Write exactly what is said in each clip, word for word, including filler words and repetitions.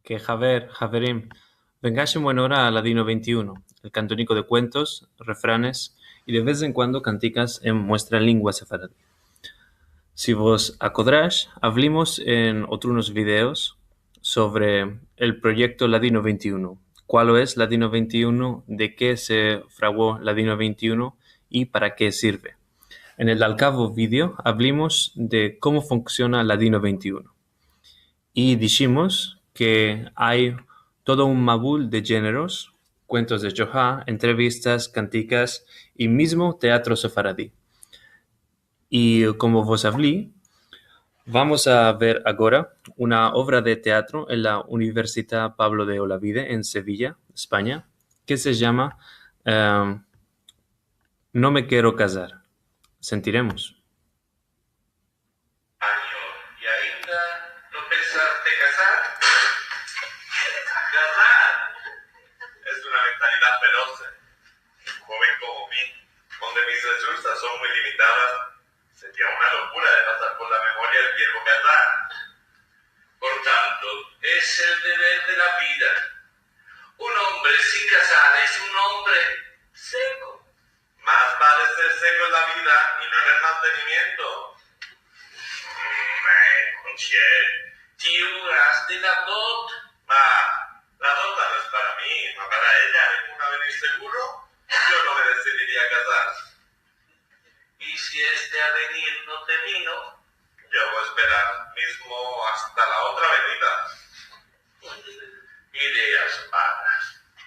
Ke haver, haverim, vengash en buena ora a Ladino vente i uno, el kantoniko de kuentos, refranes i de vez en kuando kantikas en muestra lengua sefaradi. Si vos akodrash, avlimos en otrunos videos sovre el proyekto Ladino vente i uno, kualo es Ladino vente i uno, de ke se fraguo Ladino vente i uno i para ke sirve. En el dalkavo video avlimos de komo funksiona Ladino vente i uno. I dishimos ke ay todo un mabul de jeneros, kuentos de shoha, entrevistas, kantikas i mizmo teatro sefaradi. I komo vos avli, vamos a ver agora una ovra de teatro en la Universidad Pablo de Olavide en Sevilla, Espanya, ke se yama, em, No me kero kazar. Sentiremos. Anyo, i ainda no pensaste kazar? Kazar es una mentalidad feroz. Un joven komo mi, onde mis resursas son muy limitadas, seria una lokura de pasar por la memoria el vierbo kazar. Por tanto, es el dever de la vida. Un ombre sin kazar es un ombre seko. Mas vale ser seko en la vida i no en el mantenimiento. Mm, eh, Conchiel, ti ugas de la dot. Ma, la dot no es para mi, ma para eya. Hay un avenir seguro. Yo no me decidiria a kazar. I si este avenir no te vino, yo vo a esperar mizmo asta la otra venida. Ideyas malas.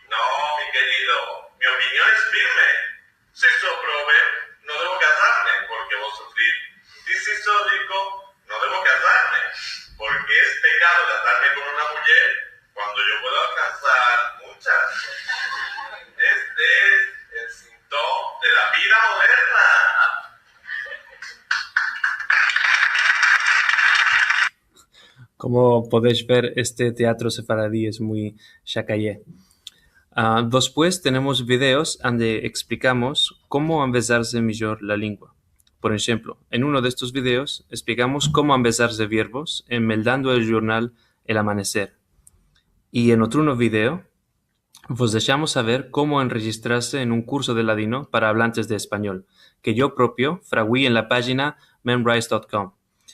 No, mi kerido, mi opinion es firme. Si so proven, no devo kazarme, porke vo a sufrir. I si so riko, no devo kazarme, porke es pekado kazarme kon una mujer kuando yo puedo alkansar munchas. Este es el sintom de la vida moderna. Komo podesh ver, este teatro sefaradi es muy shakaye. A, despues tenemos videos ande eksplikamos komo ambezarze mijor la lengua. Por enshemplo, en uno de estos videos eksplikamos komo ambezarze vierbos en meldando el jurnal El Amanecer. I en otruno video vos deshamos saver komo enrejistrarze en un kurso de ladino para avlantes de espanyol, ke yo propio fragui en la pajina memrise dot com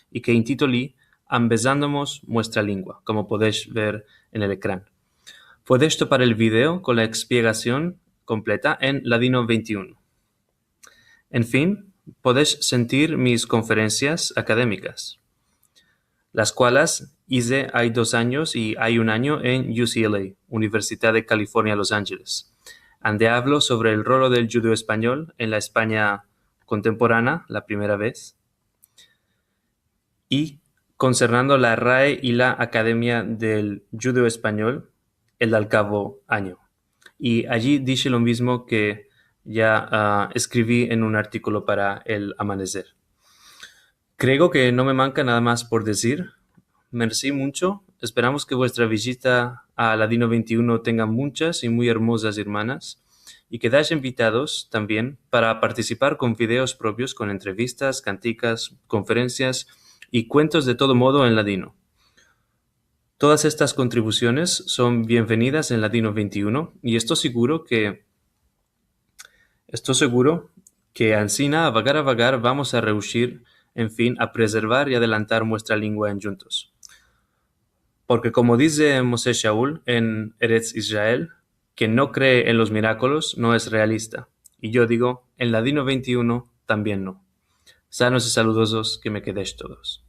i ke intitoli Ambezandomos muestra lengua, komo podesh ver en el ekran. Podesh topar el video kon la eksplikasion kompleta en Ladino vente i uno. En fin, podesh sentir mis konferensias akademikas, las kualas ize ay dos anyos i ay un anyo en U C L A, Universidad de California, Los Angeles, ande avlo sovre el rolo del djudeo-espanyol en la Espanya kontemporana, la primera vez, i konsernando la rae i la Akademia del Djudeo-Espanyol, el dalkavo anyo. I ayi dishe lo mizmo ke ya, a, eskrivi en un artikolo para El Amanecer. Kreo ke no me manka nada mas por dizir. Mersi muncho. Esperamos ke vuestra vijita a Ladino vente i uno tenga munchas i muy ermozas ermanas, i kedash envitados tambien para partisipar kon videos propios, kon entrevistas, kantikas, konferensias i kuentos de todo modo en ladino. Todas estas kontribusiones son bienvenidas en Ladino vente i uno, i esto seguro ke, esto seguro ke ansina, avagar, avagar, vamos a reushir, en fin, a prezervar i adelantar muestra lengua endjuntos. Porke, komo dize Moshe Shaul en Eretz Israel, kien no kree en los mirakolos no es realista. I yo digo, en Ladino vente i uno tambien no. Sanos i saludozos ke me kedesh todos.